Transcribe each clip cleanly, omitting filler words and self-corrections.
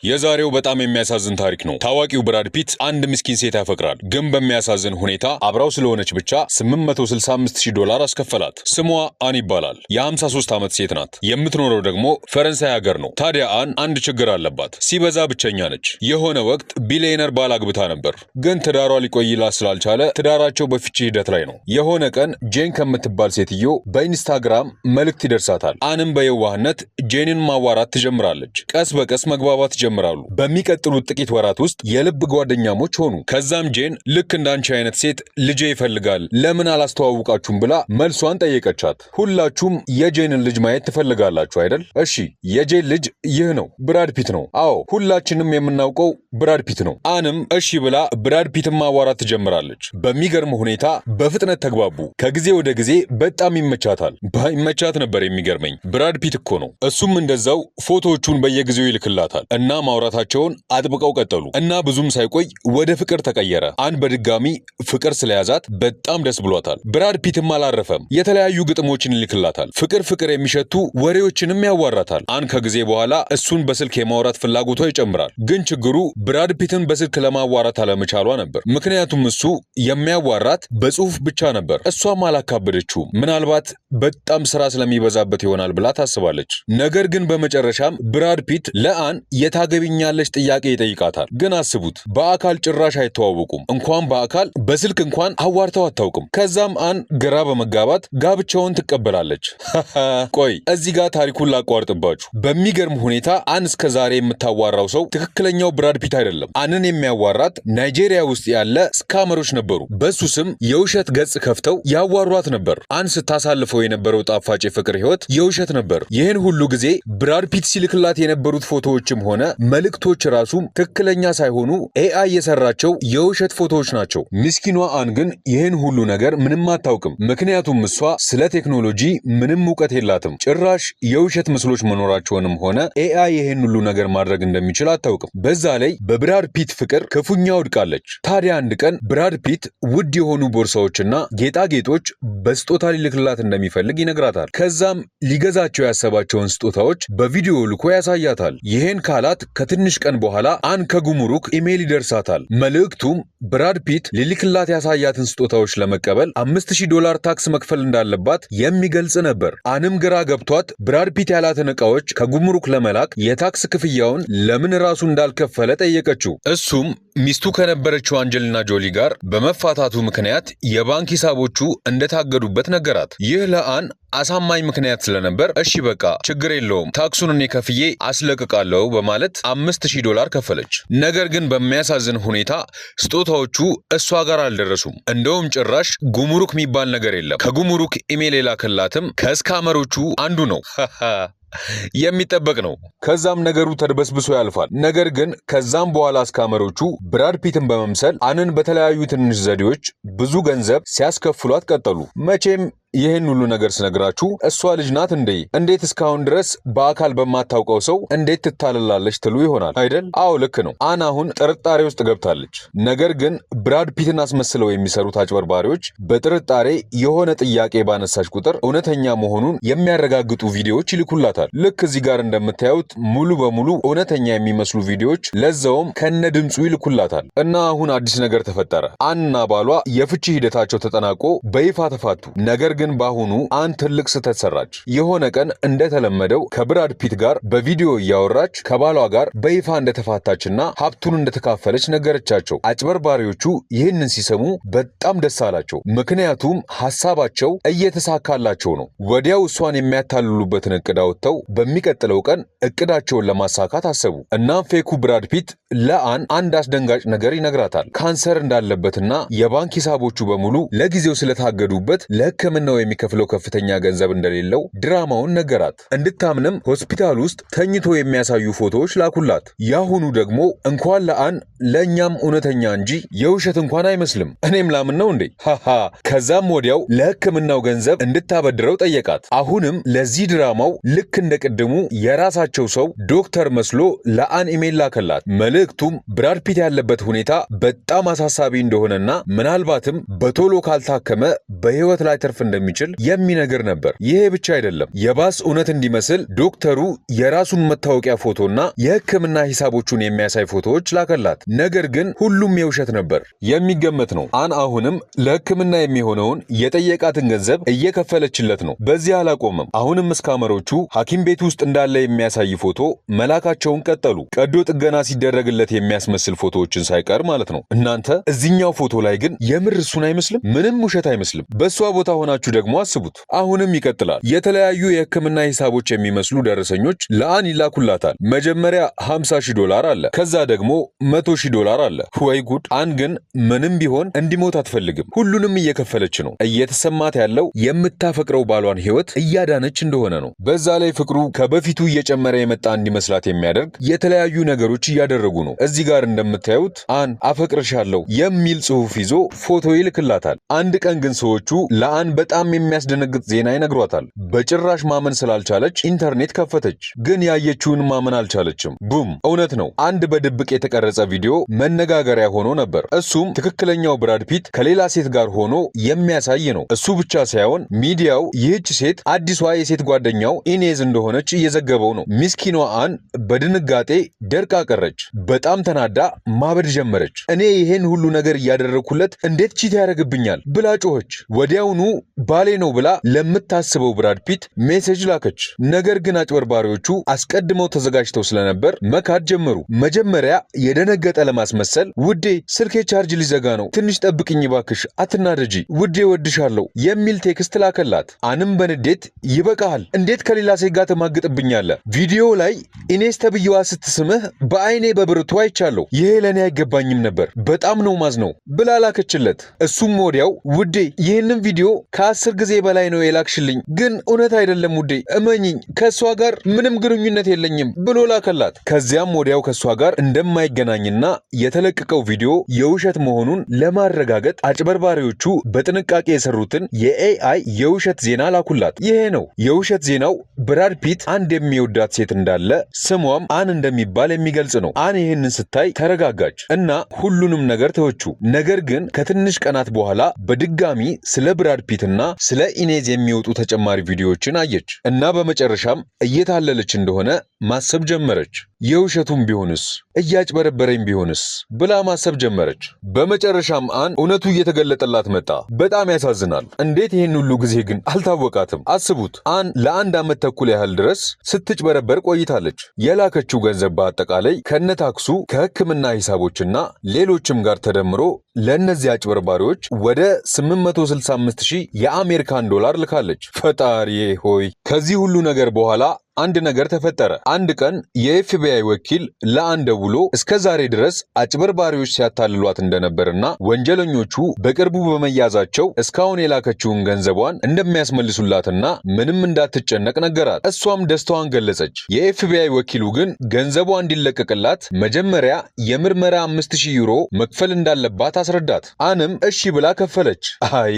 የዛሬው በጣም የሚያሳዝን ታሪክ ነው። ታዋቂው ብራድ ፒት አንድ ምስኪን ሴት ያፈቅራል፣ ግን በሚያሳዝን ሁኔታ አብራው ስለሆነች ብቻ 865,000 ዶላር አስከፈላት። ስሟ አን ይባላል። የ53 ዓመት ሴት ናት። የምትኖረው ደግሞ ፈረንሳይ ሀገር ነው። ታዲያ አን አንድ ችግር አለባት። ሲበዛ ብቸኛ ነች። የሆነ ወቅት ቢሊዮነር ባል አግብታ ነበር፣ ግን ትዳሯ ሊቆይላት ስላልቻለ ትዳራቸው በፍቺ ሂደት ላይ ነው። የሆነ ቀን ጄን ከምትባል ሴትዮ በኢንስታግራም መልእክት ይደርሳታል። አንም በየዋህነት ጄንን ማዋራት ትጀምራለች። ቀስ በቀስ መግባባት ይጀምራሉ። በሚቀጥሉት ጥቂት ወራት ውስጥ የልብ ጓደኛሞች ሆኑ። ከዛም ጄን ልክ እንዳንቺ አይነት ሴት ልጄ ይፈልጋል፣ ለምን አላስተዋውቃችሁም ብላ መልሷን ጠየቀቻት። ሁላችሁም የጄንን ልጅ ማየት ትፈልጋላችሁ አይደል? እሺ፣ የጄን ልጅ ይህ ነው፣ ብራድ ፒት ነው። አዎ፣ ሁላችንም የምናውቀው ብራድ ፒት ነው። አንም እሺ ብላ ብራድ ፒትን ማዋራት ትጀምራለች። በሚገርም ሁኔታ በፍጥነት ተግባቡ። ከጊዜ ወደ ጊዜ በጣም ይመቻታል። ባይመቻት ነበር የሚገርመኝ፣ ብራድ ፒት እኮ ነው። እሱም እንደዛው ፎቶዎቹን በየጊዜው ይልክላታል እና ማውራታቸውን አጥብቀው ቀጠሉ እና ብዙም ሳይቆይ ወደ ፍቅር ተቀየረ። አን በድጋሚ ፍቅር ስለያዛት በጣም ደስ ብሏታል። ብራድ ፒትም አላረፈም። የተለያዩ ግጥሞችን ይልክላታል። ፍቅር ፍቅር የሚሸቱ ወሬዎችንም ያዋራታል። አን ከጊዜ በኋላ እሱን በስልክ የማውራት ፍላጎቷ ይጨምራል። ግን ችግሩ ብራድ ፒትን በስልክ ለማዋራት አለመቻሏ ነበር። ምክንያቱም እሱ የሚያዋራት በጽሁፍ ብቻ ነበር። እሷም አላካበደችውም። ምናልባት በጣም ስራ ስለሚበዛበት ይሆናል ብላ ታስባለች። ነገር ግን በመጨረሻም ብራድ ፒት ለአን የታገቢኛለሽ ጥያቄ ይጠይቃታል። ግን አስቡት፣ በአካል ጭራሽ አይተዋወቁም። እንኳን በአካል በስልክ እንኳን አዋርተው አታውቅም። ከዛም አን ግራ በመጋባት ጋብቻውን ትቀበላለች። ቆይ እዚህ ጋር ታሪኩን ላቋርጥባችሁ። በሚገርም ሁኔታ አን እስከ ዛሬ የምታዋራው ሰው ትክክለኛው ብራድ ፒት አይደለም። አንን የሚያዋራት ናይጄሪያ ውስጥ ያለ scammer ኦች ነበሩ። በሱ ስም የውሸት ገጽ ከፍተው ያዋሯት ነበር። አን ስታሳልፈው የነበረው ጣፋጭ የፍቅር ህይወት የውሸት ነበር። ይህን ሁሉ ጊዜ ብራድ ፒት ሲልክላት የነበሩት ፎቶዎችም ሆነ መልእክቶች ራሱም ትክክለኛ ሳይሆኑ AI የሰራቸው የውሸት ፎቶዎች ናቸው። ምስኪኗ አን ግን ይህን ሁሉ ነገር ምንም አታውቅም። ምክንያቱም እሷ ስለ ቴክኖሎጂ ምንም እውቀት የላትም። ጭራሽ የውሸት ምስሎች መኖራቸውንም ሆነ AI ይህን ሁሉ ነገር ማድረግ እንደሚችል አታውቅም። በዛ ላይ በብራድ ፒት ፍቅር ክፉኛ ወድቃለች። ታዲያ አንድ ቀን ብራድ ፒት ውድ የሆኑ ቦርሳዎችና ጌጣጌጦች በስጦታ ሊልክላት እንደሚፈልግ ይነግራታል። ከዛም ሊገዛቸው ያሰባቸውን ስጦታዎች በቪዲዮ ልኮ ያሳያታል። ይህን ካላት ከትንሽ ቀን በኋላ አን ከጉምሩክ ኢሜይል ይደርሳታል። መልእክቱም ብራድ ፒት ሊልክላት ያሳያትን ስጦታዎች ለመቀበል 5000 ዶላር ታክስ መክፈል እንዳለባት የሚገልጽ ነበር። አንም ግራ ገብቷት ብራድ ፒት ያላትን ዕቃዎች ከጉምሩክ ለመላክ የታክስ ክፍያውን ለምን ራሱ እንዳልከፈለ ጠየቀችው። እሱም ሚስቱ ከነበረችው አንጀሊና ጆሊ ጋር በመፋታቱ ምክንያት የባንክ ሂሳቦቹ እንደታገዱበት ነገራት። ይህ ለአን አሳማኝ ምክንያት ስለነበር እሺ በቃ ችግር የለውም፣ ታክሱን እኔ ከፍዬ አስለቅቃለሁ በማለት 5000 ዶላር ከፈለች። ነገር ግን በሚያሳዝን ሁኔታ ስጦታዎቹ እሷ ጋር አልደረሱም። እንደውም ጭራሽ ጉምሩክ የሚባል ነገር የለም። ከጉምሩክ ኢሜል የላከላትም ከ scammer ኦቹ አንዱ ነው። የሚጠበቅ ነው። ከዛም ነገሩ ተድበስብሶ ያልፋል። ነገር ግን ከዛም በኋላ scammer ኦቹ ብራድ ፒትን በመምሰል አንን በተለያዩ ትንሽ ዘዴዎች ብዙ ገንዘብ ሲያስከፍሏት ቀጠሉ። መቼም ይህን ሁሉ ነገር ስነግራችሁ እሷ ልጅ ናት እንዴ? እንዴት እስካሁን ድረስ በአካል በማታውቀው ሰው እንዴት ትታለላለች ትሉ ይሆናል አይደል? አዎ፣ ልክ ነው። አን አሁን ጥርጣሬ ውስጥ ገብታለች። ነገር ግን ብራድ ፒትን አስመስለው የሚሰሩት አጭበርባሪዎች በጥርጣሬ የሆነ ጥያቄ ባነሳች ቁጥር እውነተኛ መሆኑን የሚያረጋግጡ ቪዲዮዎች ይልኩላታል። ልክ እዚህ ጋር እንደምታዩት ሙሉ በሙሉ እውነተኛ የሚመስሉ ቪዲዮዎች ለዛውም ከነ ድምፁ ይልኩላታል። እና አሁን አዲስ ነገር ተፈጠረ። አንና ባሏ የፍቺ ሂደታቸው ተጠናቆ በይፋ ተፋቱ። ነገር ግን በአሁኑ አን ትልቅ ስህተት ሰራች። የሆነ ቀን እንደተለመደው ከብራድ ፒት ጋር በቪዲዮ እያወራች ከባሏ ጋር በይፋ እንደተፋታችና ሀብቱን እንደተካፈለች ነገረቻቸው። አጭበርባሪዎቹ ይህንን ሲሰሙ በጣም ደስ አላቸው። ምክንያቱም ሀሳባቸው እየተሳካላቸው ነው። ወዲያው እሷን የሚያታልሉበትን እቅድ አውጥተው በሚቀጥለው ቀን እቅዳቸውን ለማሳካት አሰቡ። እናም fake ኡ ብራድ ፒት ለአን አንድ አስደንጋጭ ነገር ይነግራታል። ካንሰር እንዳለበትና የባንክ ሂሳቦቹ በሙሉ ለጊዜው ስለታገዱበት ለሕክምናው የሚከፍለው ከፍተኛ ገንዘብ እንደሌለው ድራማውን ነገራት። እንድታምንም ሆስፒታል ውስጥ ተኝቶ የሚያሳዩ ፎቶዎች ላኩላት። ያሁኑ ደግሞ እንኳን ለአን ለእኛም እውነተኛ እንጂ የውሸት እንኳን አይመስልም። እኔም ላምን ነው እንዴ? ሃሃ። ከዛም ወዲያው ለሕክምናው ገንዘብ እንድታበድረው ጠየቃት። አሁንም ለዚህ ድራማው ልክ እንደ ቅድሙ የራሳቸው ሰው ዶክተር መስሎ ለአን ኢሜል ላከላት። መልእክቱም ብራድ ፒት ያለበት ሁኔታ በጣም አሳሳቢ እንደሆነና ምናልባትም በቶሎ ካልታከመ በሕይወት ላይተርፍ እንደሚችል እንደሚችል የሚነግር ነበር። ይሄ ብቻ አይደለም። የባስ እውነት እንዲመስል ዶክተሩ የራሱን መታወቂያ ፎቶና የሕክምና ሂሳቦቹን የሚያሳይ ፎቶዎች ላከላት። ነገር ግን ሁሉም የውሸት ነበር። የሚገመት ነው። አን አሁንም ለሕክምና የሚሆነውን የጠየቃትን ገንዘብ እየከፈለችለት ነው። በዚህ አላቆመም። አሁንም scammer ኦቹ ሐኪም ቤት ውስጥ እንዳለ የሚያሳይ ፎቶ መላካቸውን ቀጠሉ። ቀዶ ጥገና ሲደረግለት የሚያስመስል ፎቶዎችን ሳይቀር ማለት ነው። እናንተ እዚኛው ፎቶ ላይ ግን የምር እሱን አይመስልም? ምንም ውሸት አይመስልም። በእሷ ቦታ ሆናችሁ ደግሞ አስቡት። አሁንም ይቀጥላል። የተለያዩ የሕክምና ሂሳቦች የሚመስሉ ደረሰኞች ለአን ይላኩላታል። መጀመሪያ 50 ሺህ ዶላር አለ። ከዛ ደግሞ 100 ሺህ ዶላር አለ። ወይ ጉድ! አን ግን ምንም ቢሆን እንዲሞት አትፈልግም። ሁሉንም እየከፈለች ነው። እየተሰማት ያለው የምታፈቅረው ባሏን ሕይወት እያዳነች እንደሆነ ነው። በዛ ላይ ፍቅሩ ከበፊቱ እየጨመረ የመጣ እንዲመስላት የሚያደርግ የተለያዩ ነገሮች እያደረጉ ነው። እዚህ ጋር እንደምታዩት አን አፈቅርሻለሁ የሚል ጽሑፍ ይዞ ፎቶ ይልክላታል። አንድ ቀን ግን ሰዎቹ ለአን በጣም የሚያስደነግጥ ዜና ይነግሯታል። በጭራሽ ማመን ስላልቻለች ኢንተርኔት ከፈተች። ግን ያየችውን ማመን አልቻለችም። ቡም! እውነት ነው። አንድ በድብቅ የተቀረጸ ቪዲዮ መነጋገሪያ ሆኖ ነበር። እሱም ትክክለኛው ብራድ ፒት ከሌላ ሴት ጋር ሆኖ የሚያሳይ ነው። እሱ ብቻ ሳይሆን ሚዲያው ይህች ሴት አዲሷ የሴት ጓደኛው ኢኔዝ እንደሆነች እየዘገበው ነው። ምስኪኗ አን በድንጋጤ ደርቃ ቀረች። በጣም ተናዳ ማበድ ጀመረች። እኔ ይሄን ሁሉ ነገር እያደረግኩለት እንዴት cheat ያደርግብኛል ብላ ጮኸች። ወዲያውኑ ባሌ ነው ብላ ለምታስበው ብራድ ፒት message ላከች። ነገር ግን አጭበርባሪዎቹ አስቀድመው ተዘጋጅተው ስለነበር መካድ ጀመሩ። መጀመሪያ የደነገጠ ለማስመሰል ውዴ ስልኬ ቻርጅ ሊዘጋ ነው፣ ትንሽ ጠብቅኝ ባክሽ፣ አትናደጂ፣ ውዴ ወድሻለሁ የሚል text ላከላት። አንም በንዴት ይበቃሃል፣ እንዴት ከሌላ ሴት ጋር ትማግጥብኛለህ? ቪዲዮ ላይ ኢኔስ ተብዬዋ ስትስምህ በአይኔ በብረቱ አይቻለሁ። ይሄ ለእኔ አይገባኝም ነበር፣ በጣም ነው ማዝነው ብላ ላከችለት። እሱም ወዲያው ውዴ ይህንን ቪዲዮ ከ10 ጊዜ በላይ ነው የላክሽልኝ፣ ግን እውነት አይደለም ውዴ፣ እመኚኝ ከእሷ ጋር ምንም ግንኙነት የለኝም ብሎ ላከላት። ከዚያም ወዲያው ከእሷ ጋር እንደማይገናኝና የተለቀቀው ቪዲዮ የውሸት መሆኑን ለማረጋገጥ አጭበርባሪዎቹ በጥንቃቄ የሰሩትን የ AI የውሸት ዜና ላኩላት። ይሄ ነው የውሸት ዜናው። ብራድ ፒት አንድ የሚወዳት ሴት እንዳለ ስሟም አን እንደሚባል የሚገልጽ ነው። አን ይህንን ስታይ ተረጋጋች እና ሁሉንም ነገር ተወችው። ነገር ግን ከትንሽ ቀናት በኋላ በድጋሚ ስለ ብራድ ፒት እና ስለ ኢኔዝ የሚወጡ ተጨማሪ ቪዲዮዎችን አየች እና በመጨረሻም እየታለለች እንደሆነ ማሰብ ጀመረች። የውሸቱም ቢሆንስ፣ እያጭበረበረኝ ቢሆንስ ብላ ማሰብ ጀመረች። በመጨረሻም አን እውነቱ እየተገለጠላት መጣ። በጣም ያሳዝናል። እንዴት ይህን ሁሉ ጊዜ ግን አልታወቃትም? አስቡት፣ አን ለአንድ ዓመት ተኩል ያህል ድረስ ስትጭበረበር ቆይታለች። የላከችው ገንዘብ በአጠቃላይ ከነታክሱ ከሕክምና ሂሳቦችና ሌሎችም ጋር ተደምሮ ለእነዚህ አጭበርባሪዎች ወደ 865 ሺህ የአሜሪካን ዶላር ልካለች። ፈጣሪዬ ሆይ! ከዚህ ሁሉ ነገር በኋላ አንድ ነገር ተፈጠረ። አንድ ቀን የኤፍቢአይ ወኪል ለአን ደውሎ እስከ ዛሬ ድረስ አጭበርባሪዎች ሲያታልሏት እንደነበርና ወንጀለኞቹ በቅርቡ በመያዛቸው እስካሁን የላከችውን ገንዘቧን እንደሚያስመልሱላትና ምንም እንዳትጨነቅ ነገራት። እሷም ደስታዋን ገለጸች። የኤፍቢአይ ወኪሉ ግን ገንዘቧ እንዲለቀቅላት መጀመሪያ የምርመራ 5000 ዩሮ መክፈል እንዳለባት አስረዳት። አንም እሺ ብላ ከፈለች። አይ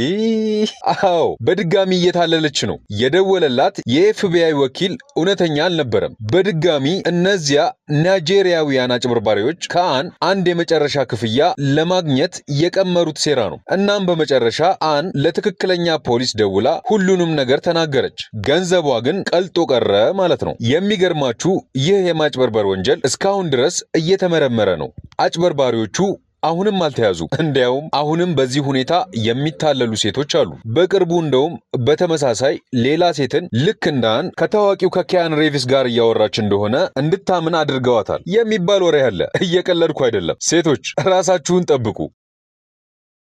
አዎ፣ በድጋሚ እየታለለች ነው። የደወለላት የኤፍቢአይ ወኪል እውነተኛ አልነበረም። በድጋሚ እነዚያ ናይጄሪያውያን አጭበርባሪዎች ከአን አንድ የመጨረሻ ክፍያ ለማግኘት የቀመሩት ሴራ ነው። እናም በመጨረሻ አን ለትክክለኛ ፖሊስ ደውላ ሁሉንም ነገር ተናገረች። ገንዘቧ ግን ቀልጦ ቀረ ማለት ነው። የሚገርማችሁ ይህ የማጭበርበር ወንጀል እስካሁን ድረስ እየተመረመረ ነው። አጭበርባሪዎቹ አሁንም አልተያዙ። እንዲያውም አሁንም በዚህ ሁኔታ የሚታለሉ ሴቶች አሉ። በቅርቡ እንደውም በተመሳሳይ ሌላ ሴትን ልክ እንደ አን ከታዋቂው ከኪያን ሬቪስ ጋር እያወራች እንደሆነ እንድታምን አድርገዋታል የሚባል ወሬ አለ። እየቀለድኩ አይደለም። ሴቶች ራሳችሁን ጠብቁ።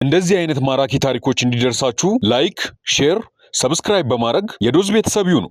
እንደዚህ አይነት ማራኪ ታሪኮች እንዲደርሳችሁ like፣ share፣ subscribe በማድረግ የዶዝ ቤተሰብ ይሁኑ።